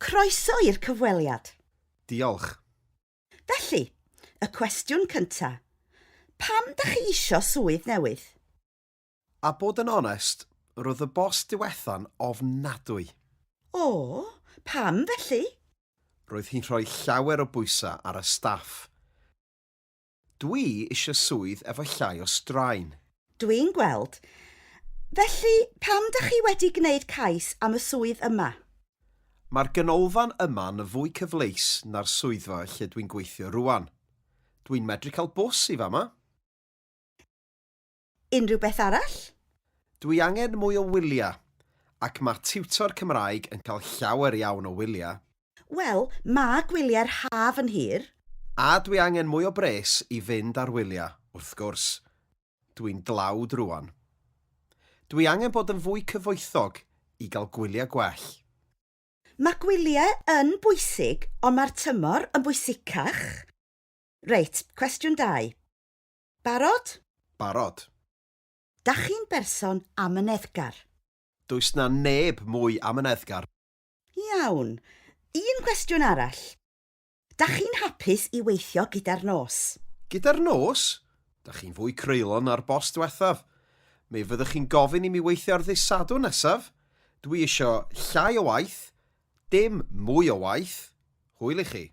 Croeso i'r cyfweliad. Diolch. Felly, y cwestiwn cynta. Pam dach chi isio swydd newydd? A bod yn onest, roedd y bos diwetha'n ofnadwy. O, pam felly? Roedd hi'n rhoi llawer o bwysau ar y staff. Dwi eisiau swydd efo llai o straen. Dwi'n gweld. Felly, pam dach chi wedi gwneud cais am y swydd yma? Mae'r ganolfan yma'n fwy cyfleus na'r swyddfa lle dwi'n gweithio rŵan. Dwi'n medru cael bws i fama. Unrhyw beth arall? Dwi angen mwy o wyliau, ac mae tiwtor Cymraeg yn cael llawer iawn o wyliau. Wel, mae gwyliau'r haf yn hir. A dwi angen mwy o bres i fynd ar wyliau, wrth gwrs. Dwi'n dlawd rŵan. Dwi angen bod yn fwy cyfoethog i gael gwyliau gwell. Mae gwyliau yn bwysig, ond mae'r tymor yn bwysicach. Reit, cwestiwn dau. Barod? Barod. Dach chi'n berson amyneddgar? Does 'na neb mwy amyneddgar. Iawn. Un cwestiwn arall. Dach chi'n hapus i weithio gyda'r nos? Gyda'r nos? Dach chi'n fwy creulon na'r bos diwethaf. Mi fyddwch chi'n gofyn i mi weithio ar ddydd Sadwrn nesaf. Dwi isio llai o waith, dim mwy o waith. Hwyl i chi.